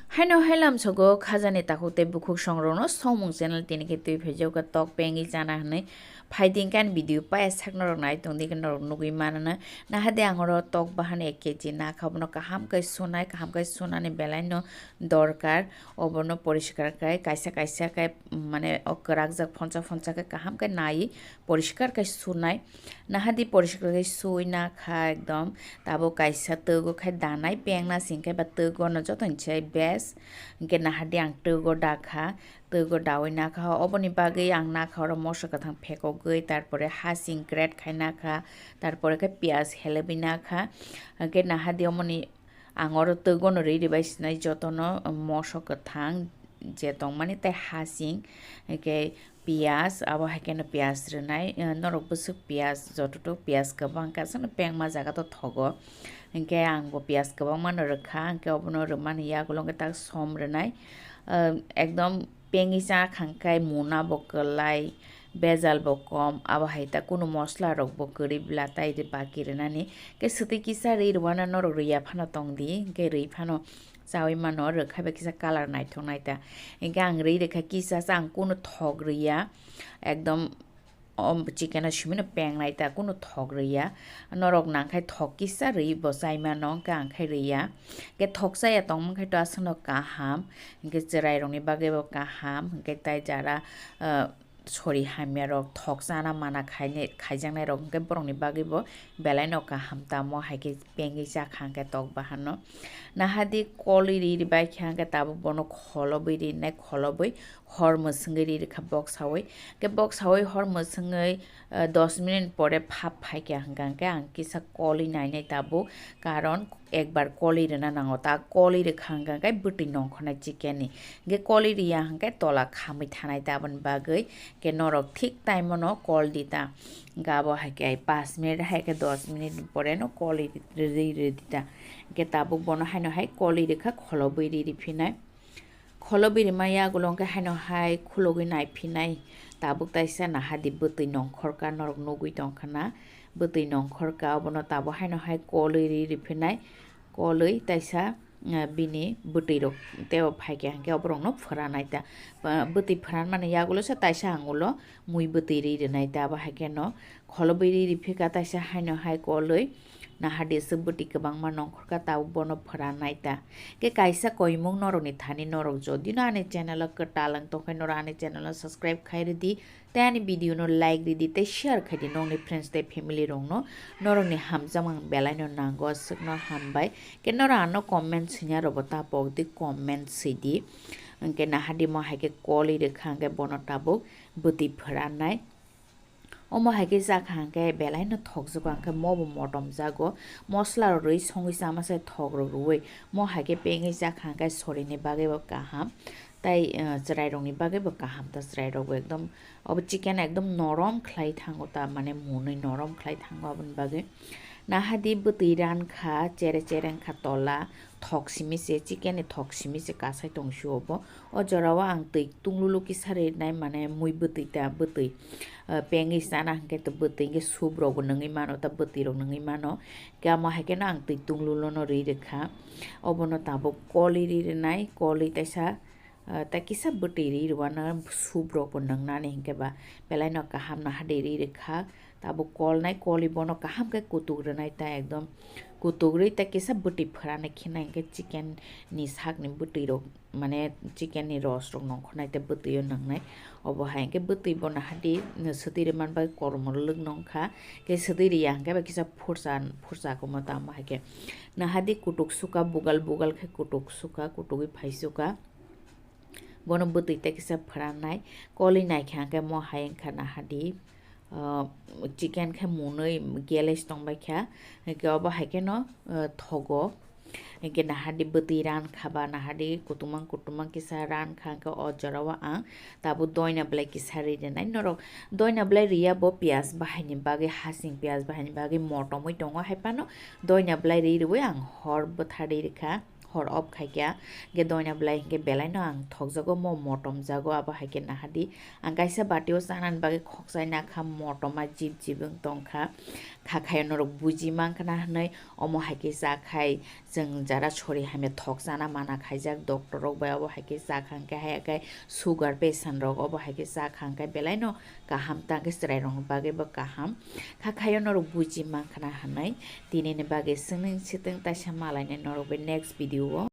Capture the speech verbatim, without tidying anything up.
Haino hailam sogo khajani takhuk tei bukhuk songrokno Songmung channel tini khe twi phaijago tok pengwi chana hwnwi. Phaidi hwnkhe ani video paya sakno rok nai tongdi hwnkhe norok nugwi manana. Nahadi ang oro tok bahan ek kg nakha, obono kaham khe sunai, kaham khe sunani belaino dorkar. Obono poriskar khe kaisa kaisa khe, mane, o kwrakjak phonsa phonsa khe kaham khe nai poriskar khe sunai. Nahadi poriskar khe sui nakha ekdom. Tabuk kaisa twgo khe danai pengna singkhe ba twgono jotono se best. Hwnkhe nahadi ang twgo dakha, twgo dawi nakha. Oboni bagwi ang nakha oro moso kwthang phekogwi, tarpore hasing grate khai nakha, tarpore khe piyaj helebwi nakha. Hwnkhe nahadi omoni ang oro twgono rwi rwbai sinai jotono moso kwthang je tongmani tei hasing, hwnkhe piyaj, abo hai kheno piyaj rwnai, eh, norok bwswk piyaj, jototok piyaj kwbang khe aswkno pengma jaga to thogo. Hwnkhe ang bo piyaj kwbangmano rwkha, hwnkhe obono rwmani yagulo hwnkhe tak som rwnai, eh, ekdom pengwi cha khangkhai muna bo kwlai, bejal bo kom, abo hai ta kunu mosla rok bo kwrwi bla tai de baki rwnani. Hwnkhe swtwi kisa rwi rwano norok rwya phano tongdi, hwnkhe rwi phano chawi mano, rwkha bai kisa colour naithok nai ta. Hwnkhe ang rwi rwkha kisa sa, ang kunu thok rwya, ekdom o chicken o simino peng nai ta, kunu thok rwya. Norok nangkhai thok kisa rwi bo chai mano, hwnkhe ang khai rwya. Hwnkhe thok chaya tongmani khai to aswkno kaham, hwnkhe chwrai rokni bagwi bo kaham, hwnkhe tai jara, ah, sori hamya rok thok chana mana khainai, khaijaknai rok hwnkhe borokni bagwi bo belai no kaham, tamo hai khe pengwi cha kha hwnkhe tok bahan no. Nahadi kolwi ri ri bai kha hwnkhe tabuk bono kholobwi rinai, kholobwi hor mwswngwi ri ri kha bok sawi. Hwnkhe bok sawi hor mwswngwi, eh, dos minute pore phap phai kha hwnkha hwnkhe ang kisa kolwi nainai tabuk, karon ekbar kolwi rwna nango, ta kolwi rwkha hwnkha hwnkhe bwtwi nongkhornai chicken ni. Hwnkhe kolwi rwya hwnkhe tola khamwi thanai ta, aboni bagwi khe norok thik time o no kol di ta. Hwnkhe abo hai khe paanch minute hai khe dos minute ni pore no kolwi rwi rwi di ta. Hwnkhe tabuk bono haino hai kolwi rwkha, kholobwi rwi rwi phinai. Kholobwi rwma yagulo hwnkhe haino hai khulogwi naiphinai. Tabuk taisa nahadi bwtwi nongkhorka norok nugwi tongkha na. Bwtwi nongkhorka obono tabuk haino hai kolwi rwi riphinai. Kolwi taisa, eh, bini bwtwi rok teibo phaikha hwnkhe oborokno phwranai ta. Ba-, bwtwi phwranmani yagulo se taisa angulo mui bwtwi rwi rwnai ta, abo hai kheno kholobwi rwi riphika taisa haino hai kolwi. Nahadi aswk bwtwi kwbangma nongkhorka tabuk bono phwranai ta. Khe kaisa koimung norokni thani norok jodi no ani channel o kwtal wng tongkhe norok ani channel o subscribe khai rwdi. Tei ani video no like ridi tei share khaidi nokni friends tei family rokno, norokni hamjakmung belaino nango aswkno hambai. Khe norok ano comment swina rokbo ta pokdi, comment swidi. Hwnkhe nahadi mo hai khe kolwi rwkha hwnkhe bono tabuk bwtwi phwranai. Omo hai khe chakha hwnkhe belaino thokjago, hwnkhe mobo motom jago. Mosla rok rwi songwi chama se thok rok rwwi. Mo hai khe pengwi chakha hwnkhe sorini bagwi bo kaham. Tai, eh, chwrairokni bagwi bo kaham ta, chwrairokbo ekdom obo chicken ekdom norom khlai thango ta, mane mwnwi norom khlai thango aboni bagwi. Nahadi bwtwi ran kha, chere chere wng kha tola, thok simi se, chicken ni thok simi se kasai tong sio bo. O jora o ang twi tunglulu kisa rinai, mane mui bwtwi ta bwtwi, eh, pengwi chana hwnkhe to bwtwi hwnkhe soup rokbo nungwi mano ta, bwtwi rok nungwi mano. Khe amo hai kheno ang twi tunglulo no rwi rwkha. Obono tabuk kolwi rwi rwnai, kolwi taisa, ah, tei kisa bwtwi ri rwna soup rok bo nwngnani hinkhe ba belai no kaham no hadi ri rwkha. Tabuk kolnai, kolwi bono kaham khe kutuk rwnai ta ekdom kutuk rwi tei kisa bwtwi phwranai khe nai hinkhe chicken ni sak ni bwtwi rok, mane chicken ni ros rok nongkhornai tei bwtwi o nwngnai. Obo hai hinkhe bwtwi bono hadi swtwi rwmani bagwi kormo rwlwk nongkha, khe swtwi riya hinkhe ba kisa phursa, phursa kwma tamo hai khe nahadi kutuk suka, bugal bugal khe kutuk suka, kutugwi phai suka. Bono bwtwi tei kisa phwranai, kolwi naikha hwnkhe mo hai wngkha nahadi, ah, chicken khe mwnwi gelai se tongbaikha, hwnkhe obo hai kheno, ah, thogo. Hwnkhe nahadi bwtwi ran kha ba, nahadi kutumang kutumang kisa ran kha, hwnkhe o jorao ang tabuk doina belai kisa ri rwnai. Norok doina belai riya bo piyaj bahaini bagwi, hasing piyaj bahaini bagwi motomwi tongo, hai phano doina belai ri rwui ang hor bwtharwi rwkha. hor off khaikha, hwnkhe doina belai hwnkhe belaino ang thokjago, mo motom jago, abo hai khe nahadi. Ang kaisa batio chanani bagwi khokchai nakha, motoma jib jib wng tongkha, kha khaio norok buji mankha na hwnwi, omo hai khe chakhai chwng jara sori hamya thok chana mana khaijak doctor rok bai, abo hai khe chakha hwnkhe haya khe sugar patient rok, obo hai khe chakha hwnkhe belaino kaham, tangkhe chwrairokni bagwibo kaham. Kha khaio norok buji mankha na hwnwi, tinini bagwi swngning swtwng taisa malainai norok bai next video o.